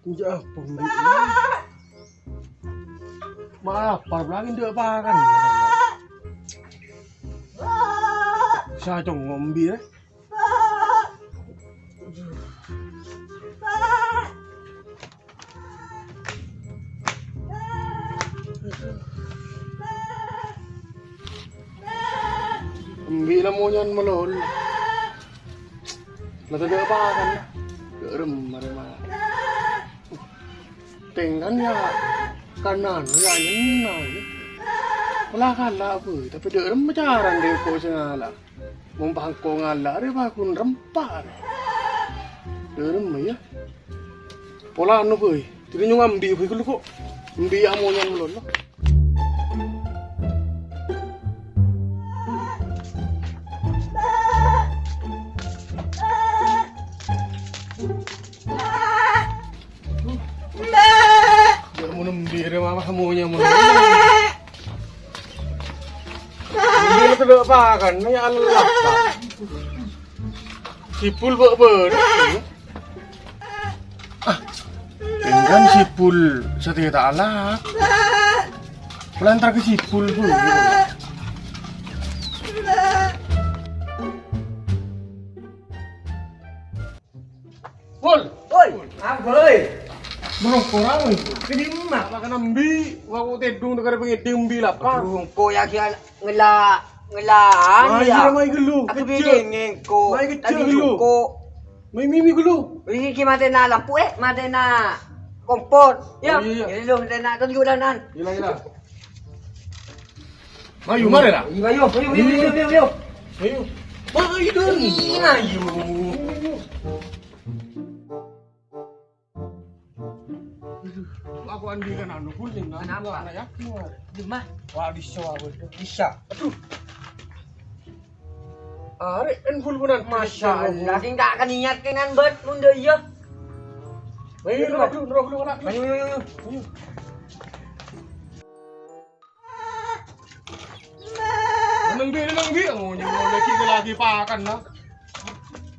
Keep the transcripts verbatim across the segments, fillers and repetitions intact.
Iyâ, pembi. Maaf, parplang enḍâ' pakan. Sa cong ngombi, eh. Embi' la monyèn malolo. La tadâ' pakan. Dârem marè ma. Tèngkan ya kanan ya nyenna ya. Pola kala' bhâi, tapè dârem macaran dâ' ko' sè ngala'. Mon pangko ngala' rè paghun rempa rè. Dârem ya. Pola anu bhâi, dhuli nyong embi' bhâi ghâllu ko'. Embi' amonyèn malolo. Ya, mon embi' rè mama amonyèn malolo. Embi' tadâ' pakan, ya Allah. Sipul bâ'-bâ'. Ah, tèngkan sipul satèya ta' ala. Pola entar ka sipul, Bu. Pul. Woi, apa, woi? Bro, kurang, woi. Kèdimma? Apa kèna embi'? Wa' ko' tèdung dâ' karè pangèding embi' la, Pak. Bro, ko' ya, kèya ngela, ngela, anu, ya. Mai ghâllu. Aku bingèng, ko'. Mai kèjjhâ' ghâllu. Ko'. Mai mimi ghâllu. Ini ki matèna lampu, eh, matèna kompor. Ya. Oh, iya, iya. Ini lo matèna, kan juga danan. Gila, gila. Mayu, marè, ra? Iya, ayo, ayo, ayo, ayo, ayo, ayo. Ayo. Mayu, dong. Iya, ayo. Aku andi kan anu, pun, sing nang, kenapa? Anak yakin, Mar. Di mana? Wah, bisa, aku. Bisa. Aduh. Arè, en, pun, punan. Masya Allah, sing tak keniat kèngan, bet, mun dâ' iyâ. Ayo, ayo, ayo, ayo, ayo. Ayo, ayo, ayo. Ayo. Neng bi, neng bi, oh, nyuruh lagi ke lagi pakan, nah.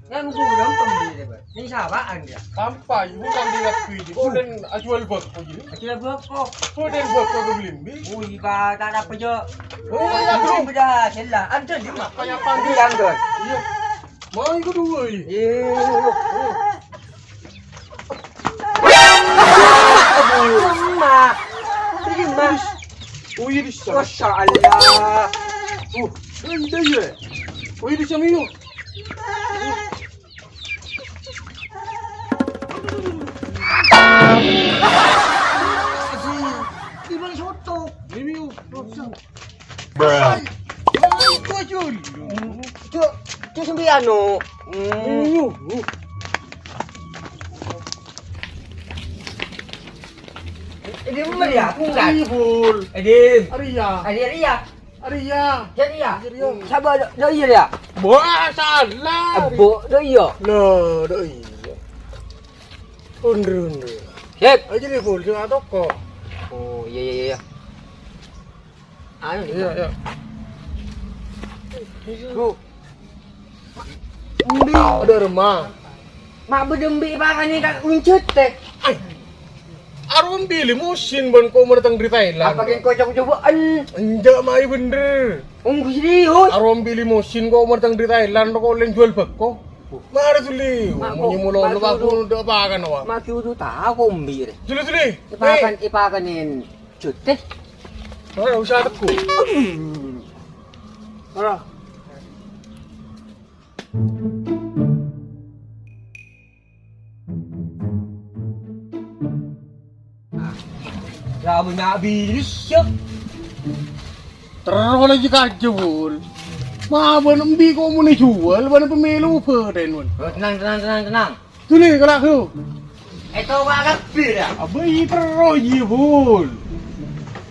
Kan gua udah pembeli deh, Pak. Ini siapaan dia? Sampah, ibu kan lihat video, dan jual beko jadi. Jual beko. Kok dan beko gue beli, bi? Oh, iya, tak ada apa, Jo. Oh, iya, bro. Beda, jelas. Ada di mana? Kayak apa? Iya, ada. Iya. Mau ikut dulu, iya. Iya. Emak. Ini, Mas. Oh, iya, bisa. Masya Allah. Oh, ini dia. Oh, ini dia, Mio. Ini, Mio. Bruh. Itu, itu sampeyan, no. Hmm. Ini bener ya? Bukan. Ini, Bul. Ini. Aria. Aria, Aria. Aria. Jadi ya? Aria. Sabar, dok, dok iya ya? Wah, salah. Ebo, dok iya. Lah, dok iya. Undur, undur. Sip. Aja nih, Bul, sing toko. Oh, iya, iya, iya. Anu, iya, iya. Bu. Embi'. Ada remah. Mak bedembi pakane ka uncut teh. Ay. Aro embi' limosin ban ko' merteng dari Thailand. Apa keng kocok cobaan? Enjak mai bener. Onggu serius. Aro embi' limosin ko' merteng dari Thailand ko' len jual beko. Mara duli. Mak, munyi kok, mulo mak, lu aku dulu. Ndak pakan, wah. Mak, aku tahu embi'. Dulu, dulu. Ipakan, ipakanin. Jute. Ora usah teko. Ora. Ya, banyak bilis, ya. Terro lagi kaja, Bul. Ma, ban embi' ko' muni jual, ban pemilu beden, Bul. Oh, tenang, tenang, tenang, tenang. Duli, kala' dulu. Eto wa' kabbi, ya? Abai terro ji, Bul.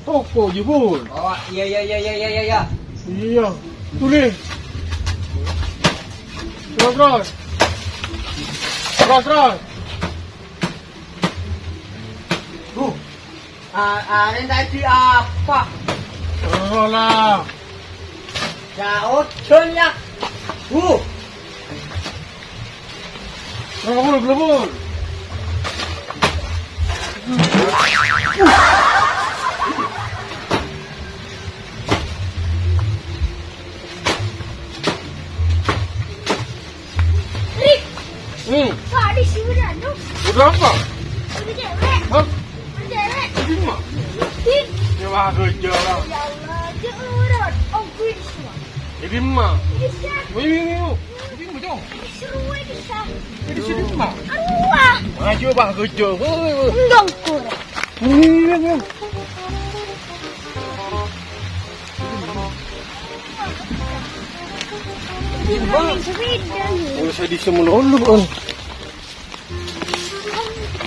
Toko ji, Bul. Oh, iya, iya, iya. Iya. Duli. Terus, terus. Terus, terus. Bu. Ah, ah, ini tadi apa? Terro lah. Ya, ojon ya. Uh. Belebur, belebur. Rik, Hmm. Kak, di sini ada. Udah apa? Ada cewek. Hah? Ada cewek. Di mana? Di. Ya, wah, gue jalan. Ya Allah, jurut. Oh, gue di sini. Di mana? Di sini. Wih, wih, wih, wih. Di mana, Cong? Di seru, di sini. Di sini, Mak. Aduh, wah. Maju, Pak, gue jalan. Wih, wih, wih. Enggak, kurang. Wih, wih, wih. Wala' sadhiya' malolo, Bang.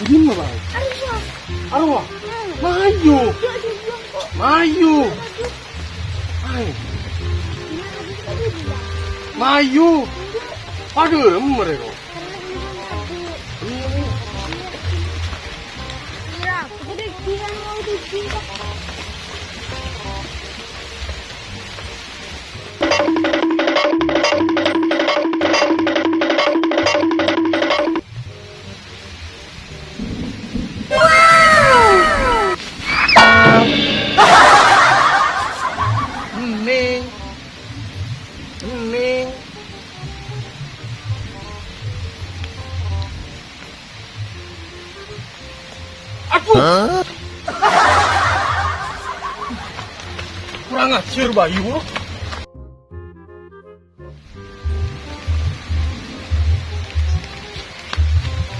Dimma, Bang? Arwah. Arwah? Maju. Maju. Ayo. Maju. Aduh, lemer ya, kok. Mending. Mending. Aduh. Kurang ajar, Bayu.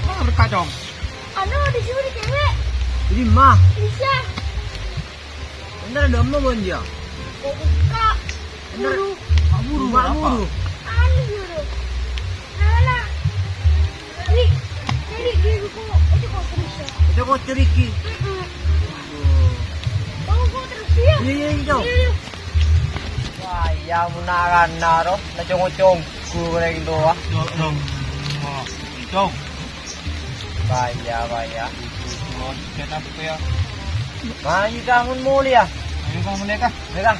Mana mereka, Cong? Anu, di sini cewek. Di mana? Bisa. Bener, ada apa, Bon, ya? Kok buka? Bener. Buru. Buru, Buru, apa? Buru. Anu, buru. Alah. Ri, ri, ri, ri, kok, itu kok terus, ya? Itu kok terus, Ki? Mm-mm. Aduh. Kok, kok terus, ya? Iya, iya, iya, Cong. Iya, iya. Wah, iya, mun arana, ro. Na cong-cong, goreng doa. Cong, cong. Wah, iya, wah, iya. Cong, cong, apa ya? Wah, iya, kamu mulai, ya? Ayo, kamu mulai, kah? Mulai, kah?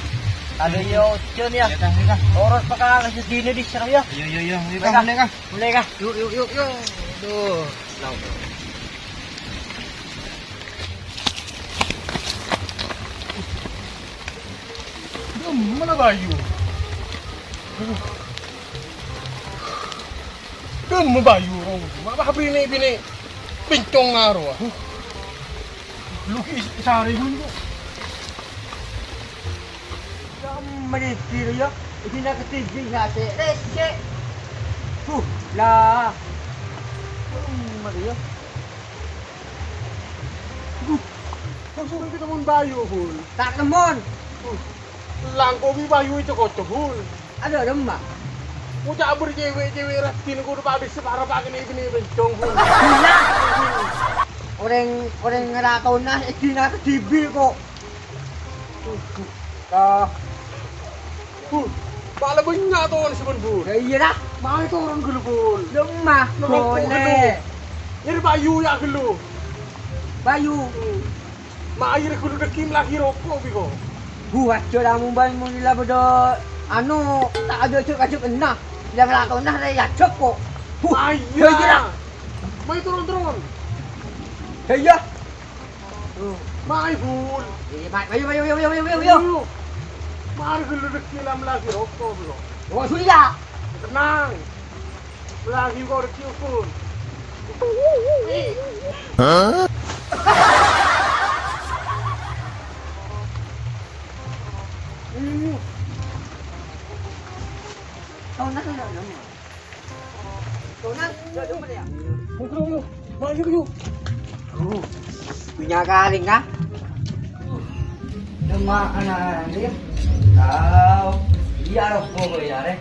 Ada yo, Cun, ya? Iya, kah, mulai, kah? Urut perkara sedini di serem, ya? Iya, iya, iya. Ayo, mulai, kah? Mulai, kah? Mulai, kah? Yuk, yuk, yuk, yuk. Aduh, no. Mana Bayu? Dum Bayu, ma' bine-bine pincong naro. Lu ki sare gun kok. Ya, meniki ya. Iki nak ketiga ya, Cek. Cek. Huh, lah. Hmm, mari ya. Huh. Langsung kita mon Bayu, Bun. Tak nemon. Huh. Langkowi Bayu itu kocok, Bun. Ada, ada, Mbak. Ngucap ber cewek-cewek ratin kudu pada separa pakai ini, ini bencong, Bun. Gila. Orang, orang ngeratona, iki nak kedibi kok. Ka. Bun, pala banyak ton, Bun. Ya iya dah. Mai turun dulu, Bun. Lemah, boleh. Nyari Bayu ya dulu. Bayu. Hmm. Mai dulu deki lagi rokok, biko. Bu, aja kamu ban mun lila bedo anu, tak ada cuk-cuk enah. Lila ngelatona re ya cuk kok. Bu, ayo. Ya iya dah. Mai turun-turun. Ya iya. Mai, Bun. Iya, mai, ayo, ayo, ayo, ayo, ayo, ayo. Ayo. Mari dulu deki lagi rokok, bro. Oh, sudah. Tenang. Lagi kok diukur. Hah? Ini. Oh, nah, nah, nah. Yuk, yuk, yuk. Maju, yuk. Uh, punya karing, ah. Cuma anak-anak ini. Tahu. Iya, roh, kok, ya, Rek.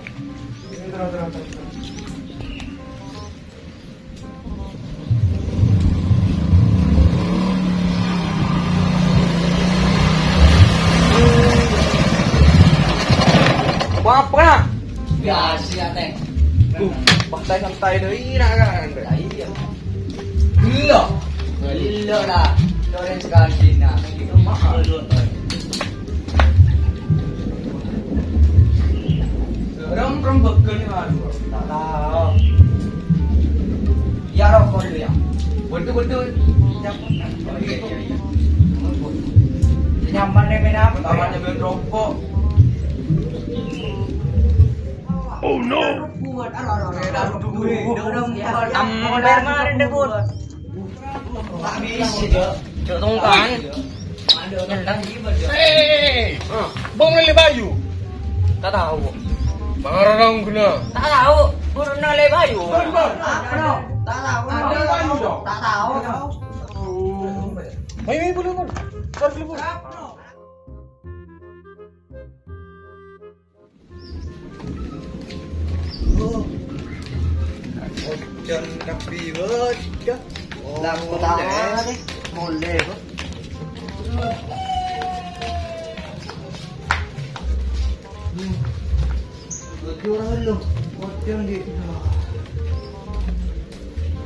Ini terus, terus, terus, terus. Apa? Biasa ya, Teng. Uh, pantai santai deh, ini kan. Lah, iya. Gila. Gila lah. Orang sekali sini. Itu mahal. Rem, rem, begel nih, Mas. Tak tahu. Ya, rokok dulu, ya. Betul, betul. Nyaman nih, men apa? Taman nyambil rokok. Oh no. Amber kemarin deh, Bun. Cok tongkan. Hei, bang lele bayu. Tak tahu. Marang guna. Tak tahu. Guna lele bayu. Bang, bang. Tak tahu. Lele bayu dong. Tak tahu. Ayo, ayo, boleh, boleh. Taruh dulu, boleh. Ojan kapi wajah. Lah, kok tak ada, Bos? Boleh, Bos. Hmm. Ojo dulu. Ojan di.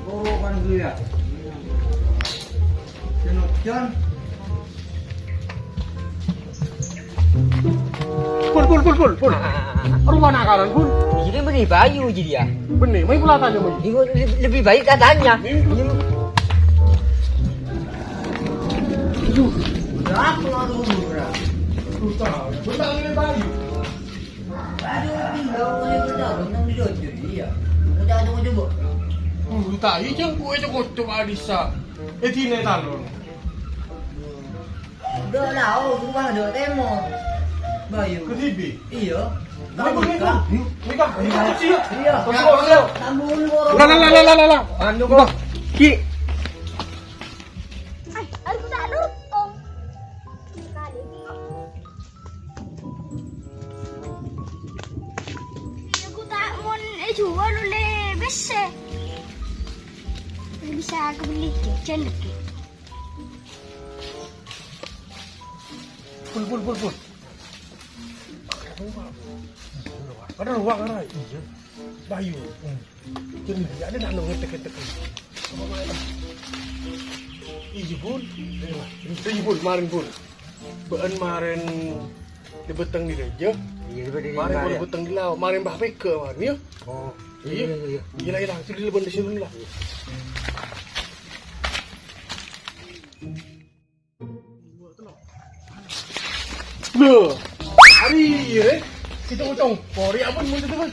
Loro kan dulu ya. Jan ojan. Pul, pul, pul, pul, pul. Rupa nakalan, pul. Jadi beli bayu jadi ya. Bener, main pula tanya, main. Ini lebih, lebih baik katanya. Ini. Aduh, berapa orang umur, bro? Susah, bener ini bayu. Aduh, tinggal boleh benar, benar di dojo, iya. Coba, coba, coba. Tahi jang kue cokot coba bisa. Eh, dine talon. Dok lao, bukan dok temo. Bayu. Ke sibi? Iya. Ini kok ini kok? Ini kok? Ini kok sih? Iya. Tunggu, tunggu. Tambung dulu, Bro. Lah, lah, lah, lah, lah, lah. Anu kok. Ki. Ay, aku tak lurus, Om. Kali ini. Aku tak mau, eh, jual oleh bese. Bisa aku beli jajan lagi. Pul, pul, pul, pul. Ada ruang, ada ruang, ada. Iya. Bayu. Hmm. Jadi, ada nak ngetek-ngetek. Apa main? Iya, Bun. Iya, Bun, marin, Bun. Ba'an marin di beteng di raja. Iya, di beteng di raja. Marin di beteng di laut. Marin bah peke, marin, ya. Oh, iya, iya, iya. Iya, lah, iya, lah. Sudah, Bun, di sini lah. Loh, hari ini kita mau congkor, ya ampun, mau itu, Bos.